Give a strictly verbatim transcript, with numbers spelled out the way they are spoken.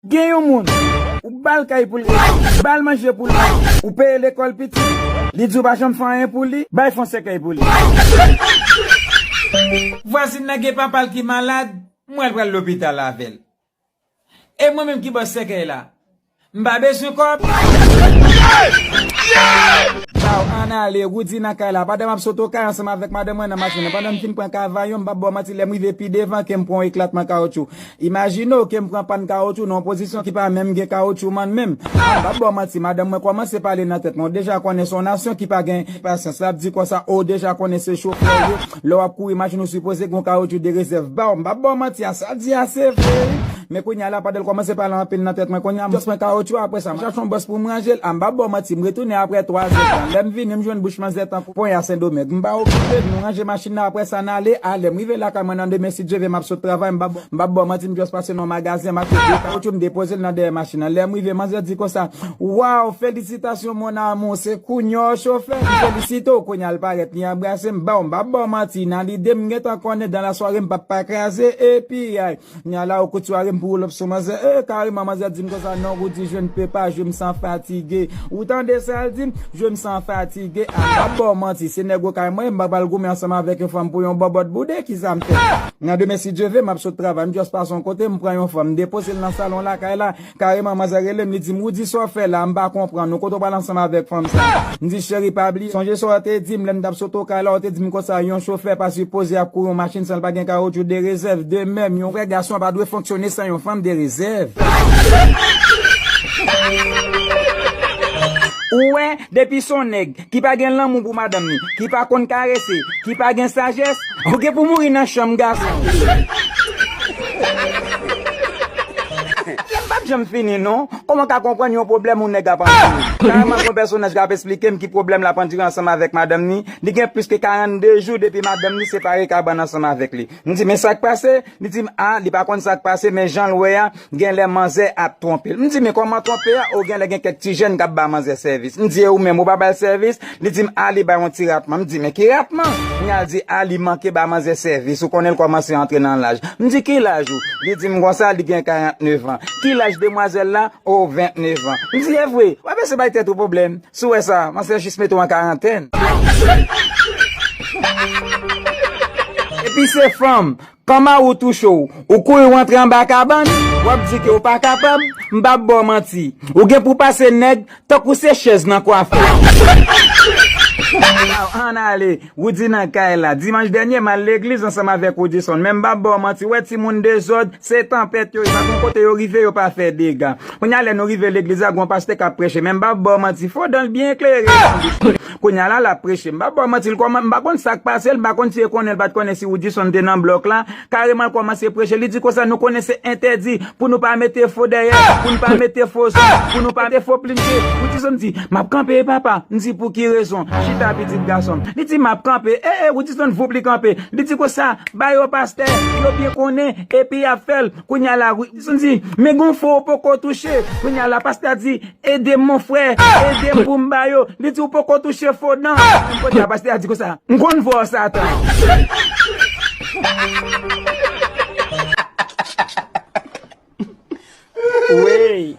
Gen yon moun, ou ba l kay pou l rete, ba l manje pou l manje, ou peye lekòl pitit, li di w pa janm fè anyen pou li, bay fon sèkèy pou li. Vwazin nan gen papa l ki malad, mwen l pral lopital avè l. E mwen menm ki bòs sèkèy la, m pa bezwen kòb. Baw, ann ale, Roody nan kay la. Pandan m ap sot Okay ansanm avèk madanm mwen nan machin nan. Pandan m fin pran kavayon, m p ap ba w manti, lè m rive pi devan, ke m pran yon eklatman kawotchou. Imajine w ke m pran pàn kawotchou nan yon pozisyon ki pa menm gen kawotchou mann menm. M p ap ba w manti, madanm mwen kòmanse pale nan tèt mwen. Ou deja konnen se yon nasyon ki pa gen pasyans. L ap di konsa, o, ou deja konnen se chofè w ye. Lè w ap kouri machin, ou sipoze gen yon kawotchou de rezèv. Baw, m p ap ba w manti, a sa l di a se vre wi. Men kounye a la, pandan l kòmanse pale anpil nan tèt mwen, kounye a m just pran kawotchou, apre sa, m chache yon bòs pou m ranje l. A m p ap ba w manti, m retounen apre twa zè tan. Lè m vini, m jwenn bouch manzè tankou ponya Sendomeng. M pa okipe l, nou ranje machin nan, apre sa, n ale. A lè m rive lakay mwen nan demen, si Dye vle, m ap sot travay, m p ap, m p ap ba w manti, m just pase nan yon magazen, m achte de kawotchou, m depoze l nan dèyè machin nan. Lè m rive, manzè di konsa, "Waw, felisitasyon, mon amour, se kounye a w chofè. M felisite w." Kounye a l parèt, li anbrase m, baw, m p ap ba w manti, nan lide m, m gentan konnen dan lasware, m p ap pa kraze, epi, ay, Nya la, ou kout sware m pou woulop sou manzè. E, kareman, manzè di m konsa, "Non, Roody, je ne peux pas, je me sens fatigué." Ou tande sa l di m? "Je me sens fatigué." A m p ap ba w manti, se nèg Okay mwen, m pa pral goumen ansanm avèk yon fanm pou yon bòbòt boude, ki sa m fè? Nan demen, si Dye vle, m ap sot travay, m just pase yon kote, m pran yon fanm, m depoze l nan salon lakay la. Kareman, manzè rele m, li di m, "Roody, sa w fè la? M pa konprann ou. Kote w pral ansanm avèk fanm sa?" M di, "Cheri, pa bliye, sonje sa w te di m lè m t ap sot Okay la, w te di m konsa, yon chofè pa sipoze ap kouri yon machin san l pa gen kawotchou de rezèv. De menm, yon vrè gason pa dwe fonksyone san yon fanm de rezèv." Ou wè, depi se yon nèg ki pa gen lanmou pou madanm li, ki pa konn karese, ki pa gen sajès, ou gen pou mouri nan chanm gason. Pwoblèm p ap janm fini non. Kòman w ka konprann yon pwoblèm yon nèg ap andire? Kareman, gon pèsonaj k ap esplike m ki pwoblèm l ap andire ansanm avèk madanm ni. Li gen plis ke karannde jou depi madanm ni separe kabann ansanm avèk li. M di, "Men sa k pase?" Li di m, a, li pa konn sa k pase, men jan l wè a, genlè manzè ap twonpe l. M di, "Men kòman twonpe a? O, genlè gen kèk ti jèn k ap ba manzè sèvis." M di, "E ou menm, ou pa ba l sèvis?" Li di m, a, li bay yon ti ratman. M di, "Men ki ratman?" Kounye a l di, a, li manke ba manzè sèvis. Ou konnen l kòmanse antre nan laj. M di, "Ki laj ou?" Li di m konsa, li gen karannnev an. "Ki laj demwazèl la?" "O, vennnev an." M di, "E vre? W ap eseye bay tèt ou pwoblèm. Si w wè sa, manzè jis mete w an karantèn." Epi se fanm, kan mari w touche w, ou kouri w antre anba kabann, w ap di ke w pa kapab, m p ap ba w manti. Ou gen pou pase nèg tankou se chèz nan kwafè. Ann ale, Roody nan kay la. Dimanch dènye, m al legliz ansanm avèk Roodison. Men m p ap ba w manti, wè timoun dezòd, se tanpèt yo ye. Pa gen kote yo rive, yo pa fè dega. Kounye a, lè nou rive legliz la, gon pastè k ap preche. Men m p ap ba w manti, fo dan l byen klere nan bouch li. Kounye a la, l ap preche. M p ap ba w manti, l kòman, m pa konn sa k pase l, m pa konn si e konnen l pa t konnen si Roodison te nan blòk la. Kareman, l kòmanse preche. Li di konsa, "Nou konnen se entèdi pou nou pa mete fo dèyè, pou nou pa mete fo zòn, pou nou pa mete fo plim je." Roodison di, "M ap kanpe, papa." M di, "Pou ki rezon?" "Chita, pitit gason m." Li di, "M ap kanpe." E, e, Roodison voup li kanpe. Li di konsa, "Ba yo pastè, yo byen konnen, epi y ap fè l." Kounye a la, Roodison di, "Men gon fo ou poko touche." Kounye a la, pastè a di, "Ede m, mon frè, ede m pou m ba yo." Li di, "Ou poko touche fo dan." Kounye a pastè a di konsa, "M konn vwa w, Satan." Wi.